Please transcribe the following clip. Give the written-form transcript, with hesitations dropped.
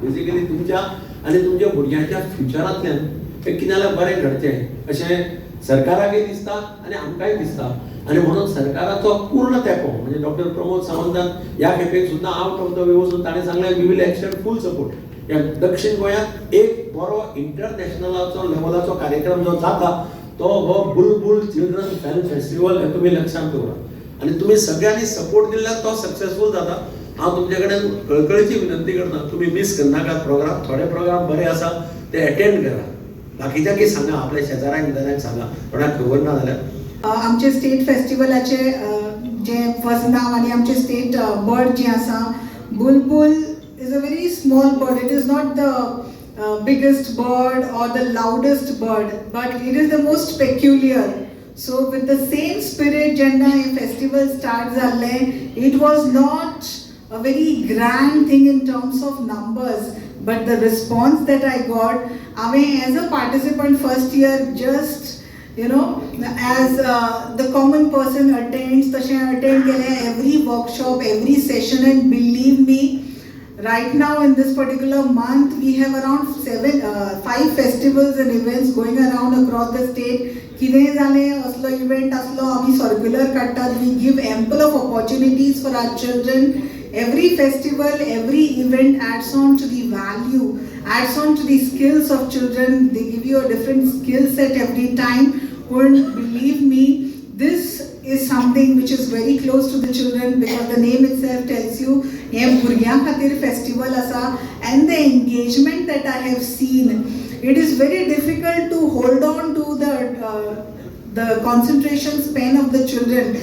Basically तुमच्या आनी तुमच्या भुरग्यांच्या फ्युचरांतल्यान एक कितें जाल्यार बरें घडचें अशें सरकाराकय दिसता आनी आमकांय दिसता. आनी म्हणून सरकाराचो पूर्ण तेंको, म्हणजे डॉक्टर प्रमोद सावंतान ह्या खेपेक सुद्दां आवट ऑफ the way वचून ताणें सांगलें, "We will extend full support." ह्या दक्षिण गोंयांत एक बरो इंटरनॅशनलाचो लेवलाचो कार्यक्रम जो जाता, तो हो बुलबुल चिल्ड्रन फिल्म फेस्टिवल, हें तुमी लक्षांत दवरा आनी तुमी सगळ्यांनी सपोर्ट दिल्यार तो सक्सेसफूल जाता. हांव तुमचे कडेन कळकळीची विनंती करता, तुमी मीस करनाकात प्रोग्राम. थोडे प्रोग्राम बरे आसा, ते अटेंड करा. बाकीच्यांकय सांगा, आपल्या शेजाऱ्यांक बिजाऱ्यांक सांगा, कोणाक खबर ना जाल्यार. आमचे स्टेट फेस्टिवलाचे जे फर्स्ट नांव आनी आमचे स्टेट बर्ड जे आसा, बुलबुल is a very small bird. It is not the biggest bird or the loudest bird, but it is the most peculiar. So with the same spirit जेन्ना हें फेस्टिवल स्टार्ट जाल्लें, it was not a very grand thing in terms of numbers, but the response that I got, हांवें as a participant first year, just as the common person attends, तशें attend केलें every workshop, every session, and believe me, right now in this particular month we have around seven five festivals and events going around across the state. कितें जालें, असलो event आसलो, आमी circular काडटात. We give ample of opportunities for our children. Every festival, every event adds on to the value, adds on to the skills of children. They give you a different skill set every time. But believe me, this is something which is very close to the children, because the name itself tells you, हें भुरग्यां खातीर festival आसा. And the engagement that I have seen, it is very difficult to hold on to the concentration span of the children.